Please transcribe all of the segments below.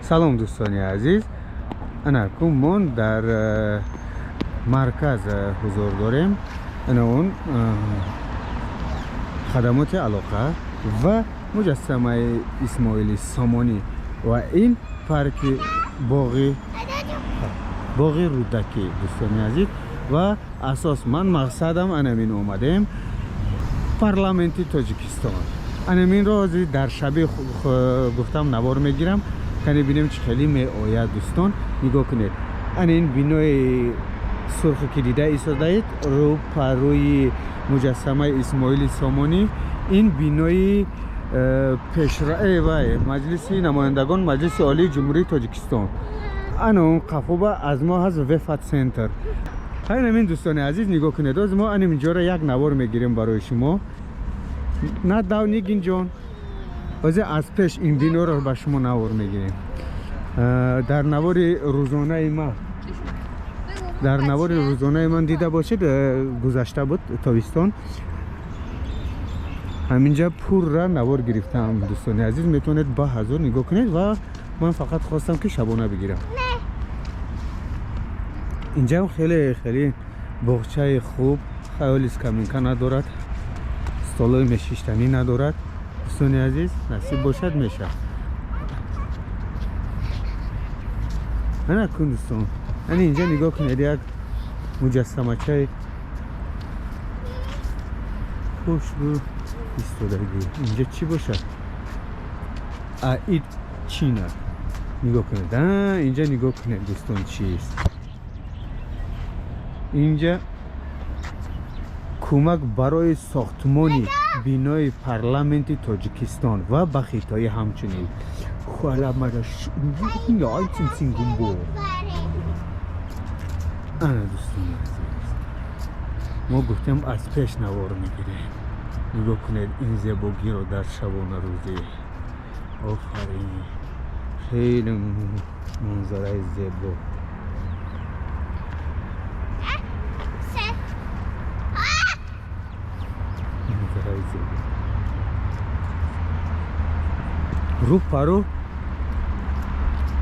Салом дӯстони азиз, ана кун дар марказ ҳузур дорем. Ана он хадамоти алоқа ва муҷассамаи Исмоили Сомонӣ ва ин парки боғи Рӯдакӣ дӯстони азиз. Ва асос ман мақсадам анамин омадем парламенти Тоҷикистон. Анаминро ҳозир дар шаби гуфтам навор мегирам, кане бинем чӣ хеле меояд. Дӯстон нигоҳ кунед, ана ин бинои сурхе ки дида истодаед рӯпарӯи муҷассамаи Исмоили Сомонӣ, ин бинои пешвай Маҷлиси намояндагон, Маҷлиси Олии Ҷумҳурии Тоҷикистон. Ана он қафоба аз мо ҳаст Вефа Центр. Ҳамин дӯстони азиз нигоҳ кунед, оз мо аним инҷоро як навор мегирем барои шумо. На дав Нигинҷон, ҳозир аз пеш ин биноро ба шумо навор мегирем. Дар навори рӯзонаи ман, дар навори рӯзонаи ман дида бошед, гузашта буд тобистон, ҳаминҷа пурра навор гирифтам. Дӯстони азиз метавонед ба ҳазор нигоҳ кунед ва ман фақат хостам ки шабона бигирам. Инҷаам хеле хеле боғчаи хуб, хаёли скамейка надорад, столои мешиштанӣ надорад. Дӯстони азиз насиб бошад мешавад. Ана кун дӯстон, ана инҷа нигоҳ кунед, як муҷассамачаи хушрӯ истодагӣ. Инҷа чӣ бошад? Аид чина нигоҳ кунед. Инҷа нигоҳ кунед дӯстон, чист инҷа? Кӯмак барои сохтмони бинои парламенти Тоҷикистон ва ба хитоӣ ҳамчунин. Ана дӯстони азиз, мо гуфтем аз пеш навор мегирем. Нигоҳ кунед ин зебогиро дар шабонарӯзӣ. Офарин, хеле манзараи зебо. Манзараи зебо. Рӯпарӯ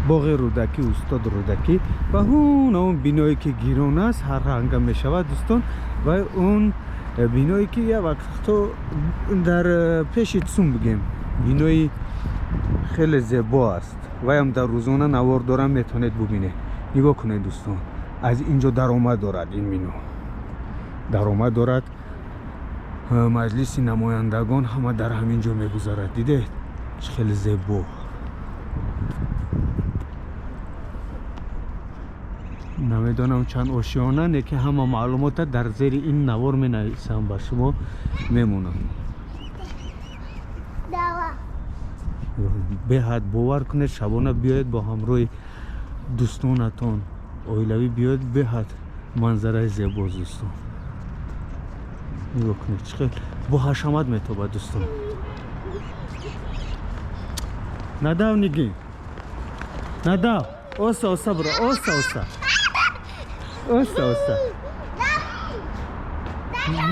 боғи Рӯдакӣ, устод Рӯдакӣ ва ҳун он биное ки гирон аст, ҳар ранга мешавад дӯстон, ва он биное ки як вақто дар пеши Цум бигем, бинои хеле зебо аст. Ваям дар рӯзона навор дорам, метавонед бубинед. Нигоҳ кунед дӯстон, аз инҷо даромад дорад, ин бино даромад дорад. Маҷлиси намояндагон ҳама дар ҳамин ҷо мегузарад. Дидед чӣ хеле зебо. Намедонам чанд ошиёна, не ки ҳама маълумота дар зери ин навор менависам, ба шумо мемонам. Беҳад бовар кунед, шабона биёед бо ҳамроҳи дӯстонатон, оилавӣ биёед, беҳад манзараи зебост дӯстон. Нигоҳ кунед чӣ хел бо ҳашамат метобад дӯстон. Надав Нигин, надав, оса оса буро, оса оса, оса оса,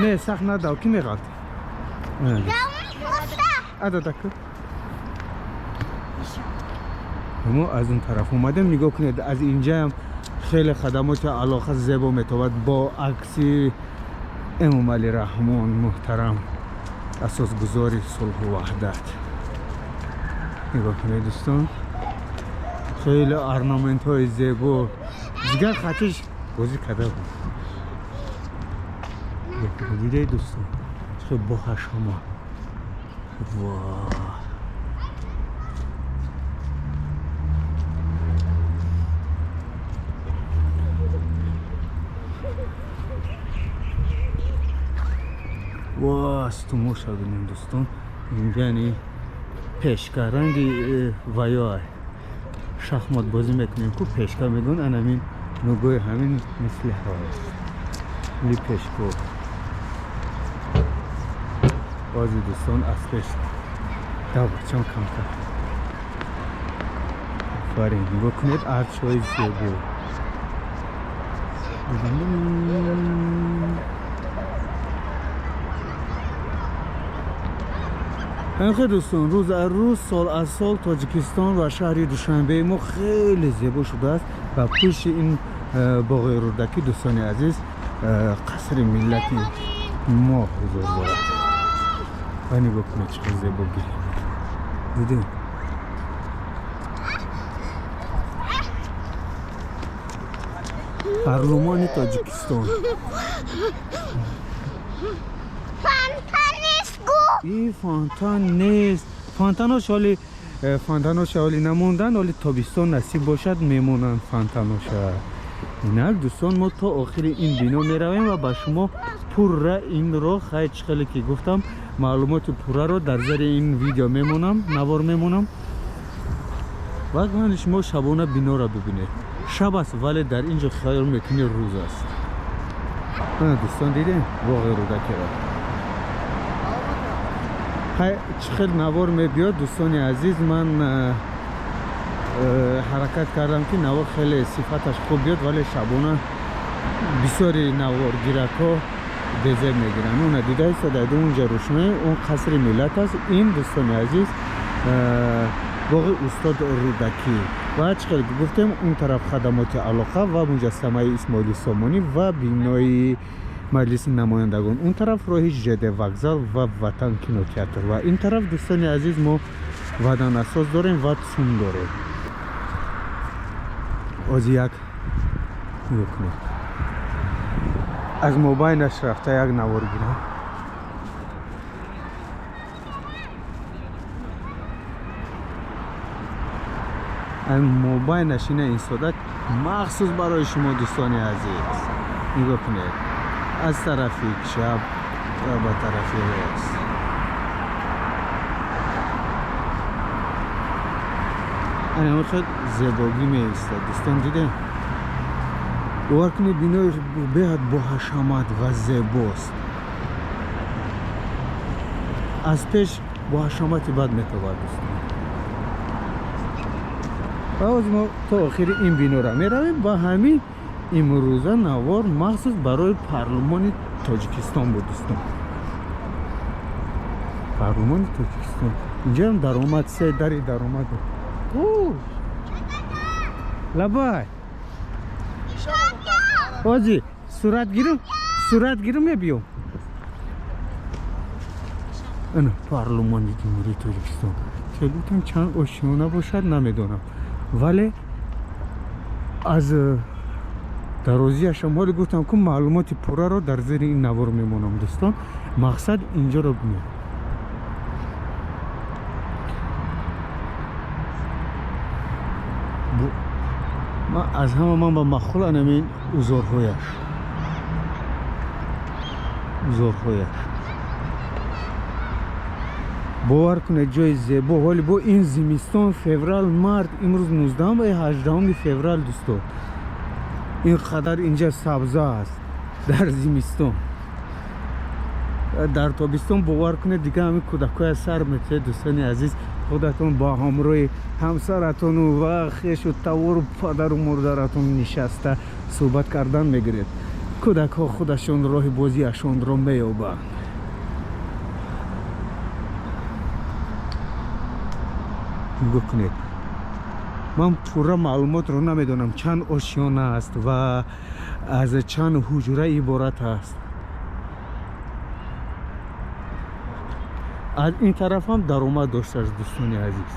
не сахт надав, ки меғалт. Ададаку мо аз он тараф омадем. Нигоҳ кунед, аз инҷаам хеле хадамоти алоқа зебо метобад бо акси Эмомалӣ Раҳмон муҳтарам, асосгузори сулҳу ваҳдат. Нигоҳ кунед дӯстон, хеле орнаментҳои зебо. Ҷигар хатиш бозӣ карда буд. Дидед дӯстон, чӣ бо ҳашама. Ва ва стумоша бинем дӯстон, инҷани пешка ранги ваё шахмат бозӣ мекунем ку, пешка мегӯн, анамин нугои ҳамин мисли ҳаво ли пешко. Бози дӯстон аз пеш давбачам камтар. Офарин, нигоҳ кунед арчҳои зебо. Хеле дӯстон, рӯз аз рӯз, сол аз сол Тоҷикистон ва шаҳри Душанбеи мо хеле зебо шудааст ва пеши ин боғи Рӯдакӣ, дӯстони азиз, қасри миллати мо ҳузур дорад. Ва нигоҳ кунед, чӣ қадр зебогӣ. Дидед? Парлумони Тоҷикистон. И фонтан нест. Фонтанош ҳоли фонтанош ҳоли намондан, ҳоли тобистон насиб бошад мемонанд фонтаноша. Инак дӯстон, мо то охири ин бино меравем ва ба шумо пурра инро, хай чӣ хеле ки гуфтам, маълумоти пурраро дар зери ин видео мемонам, навор мемонам. Ва ман шумо шабона биноро бибинед. Шаб аст, вале дар ин ҷо хаёл мекунӣ рӯз аст. Дӯстон, дидем боғи Рӯдакиро. Хай чӣ хел навор мебиёд, дӯстони азиз, ман ҳаракат кардам ки навор хеле сифаташ хуб биёд, вале шабона бисёри наворгиракҳо безеб мегиранд. Уна дида истодаед, унҷа рӯшнои он қасри миллат аст. Ин, дӯстони азиз, боғи устод Рӯдакӣ. Ва чӣ хел гуфтем, он тараф хадамоти алоқа ва муҷассамаи Исмоили Сомонӣ ва бинои маҷлиси намояндагон, он тараф роҳи ЖД вокзал ва Ватан кинотеатр, ва ин тараф, дӯстони азиз, мо ваданасоз дорем ва ЦУМ дорем. Ози як нигоҳ кунед, аз мобайнаш рафта як навор гирам. Аз мобайнаш ина истода махсус барои шумо, дӯстони азиз. Нигоҳ кунед, аз тарафи чап ба тарафи рост. Ана хел зебогӣ меистад, дӯстон, дидем? Бовар кунед, бинои беҳад боҳашамат ва зебост. Аз пеш боҳашамати бад метобад, дӯстон. Ва ҳозир мо то охири ин бинора меравем. Ба ҳамин имрӯза навор махсус барои парлумони Тоҷикистон буд, дӯстон. Парлумони Тоҷикистон. Инҷаам даромад, се дари даромад. Лабай. Ози сурат гирам, сурат гирам, мебиём. Ана парлумони Ҷумҳурии Тоҷикистон. Чӣ гуфтам, чанд ошиёна бошад, намедонам, вале аз дарозиашам ҳоле гуфтам ку маълумоти пурраро дар зери ин навор мемонам, дӯстон. Мақсад инҷоро бинед. Аз ҳама ман ба маъқул анамин узорҳояш, узорҳояш. Бовар кунед, ҷои зебо. Ҳоли бо ин зимистон, феврал, март, имрӯз 19 ва 18 феврал, дӯстон, ин қадар инҷа сабза аст дар зимистон. Дар тобистон, бовар кунед, дига ҳамин кӯдакҳоя сар метиҳед, дӯстони азиз, худатон бо ҳамроҳи ҳамсаратону ва хешу тавору падару модаратон нишаста суҳбат кардан мегиред. Кӯдакҳо худашон роҳи бозиашонро меёбанд. Нигоҳ кунед, ман пурра маълумотро намедонам, чанд ошёна аст ва аз чанд ҳуҷра иборат аст. Аз ин тараф ҳам даромад доштааст, дӯстони азиз.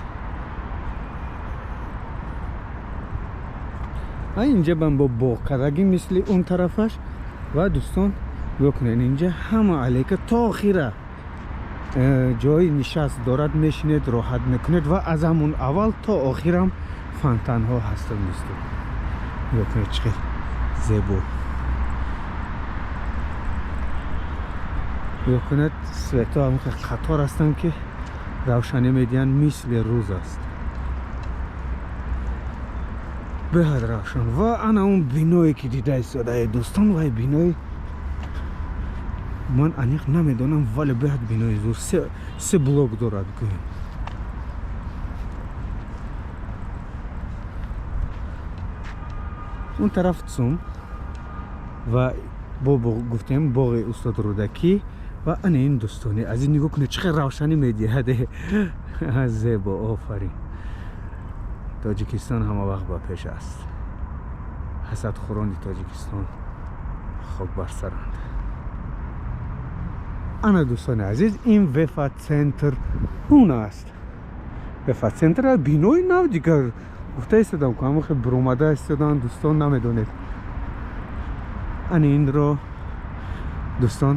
А инҷа бам бо боғкардагӣ мисли он тарафаш. Ва дӯстон, нигоҳ кунед, инҷа ҳама алейка то охира ҷои нишаст дорад, мешинед, роҳат мекунед ва аз ҳамун аввал то охирам фонтанҳо ҳастанд, дӯстон. Нигоҳ кунед, чӣ хел зебо. Нигоҳ кунед, светҳо ҳам қатор ҳастанд ки равшанӣ медиҳанд, мисли рӯз аст, беҳад равшан. Ва ана он биное ки дида истодаед, дӯстон, вай бинои ман аниқ намедонам, вале беҳад бинои зур, се блок дорад, гӯем. Он тараф ЦУМ ва бо гуфтем боғи устод Рӯдакӣ. Ва ана ин дӯстони азиз, нигоҳ кунед, чӣ қадр равшанӣ медиҳад. Зебо, офарин. Тоҷикистон ҳама вақт ба пеш аст. Ҳасадхӯрони Тоҷикистон хок бар саранд. Ана дӯстони азиз, ин Вефа Центр ҳун аст. Вефа Центр бинои нав дигар гуфта истодам, ку ҳамон хел буромада истодан, дӯстон, намедонед. Ана инро, дӯстон,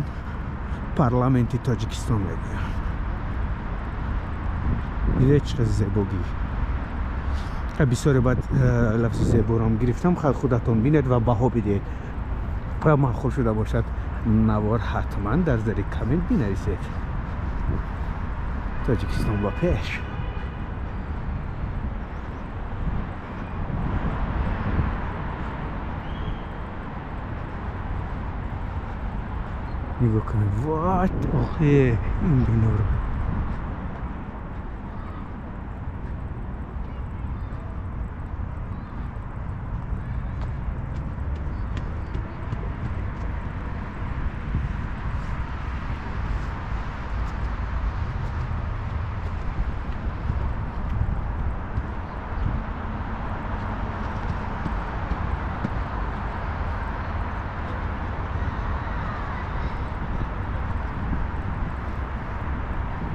парламенти Тоҷикистон мегӯянд. Дидед, чӣ қадр зебогӣ? Бисёре баъд лафзи зеборам гирифтам. Худатон бинед ва баҳо бидиҳед. Ва маъқул шуда бошад навор, ҳатман дар зери коммент бинависед. Тоҷикистон ба пеш. Нигоҳ кунед, вот охе ин биноро.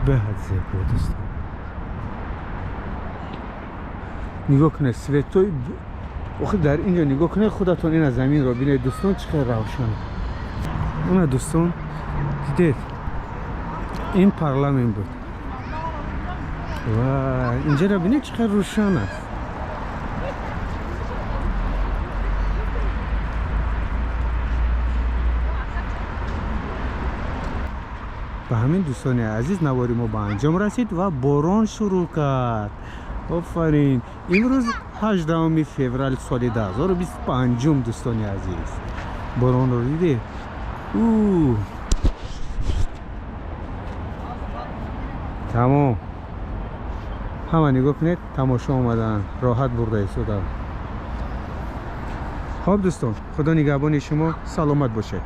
Беҳад зебо, дӯстон. Нигоҳ кунед, светои охи дар инҷо нигоҳ кунед худатон, ина заминро бинед, дӯстон, чӣ қадр равшан. Она, дӯстон, дидед, ин парламент буд ва инҷаро бинед, чӣ қадр рӯшан аст. Ба ҳамин, дӯстони азиз, навори мо ба анҷом расид ва борон шурӯъ кард. Офарин. Имрӯз 18 феврал соли 2025, дӯстони азиз. Боронро дидед? Тамом, ҳама нигоҳ кунед, тамошо омаданд, роҳат бурда истоданд. Хоб, дӯстон, худо нигаҳбони шумо, саломат бошед.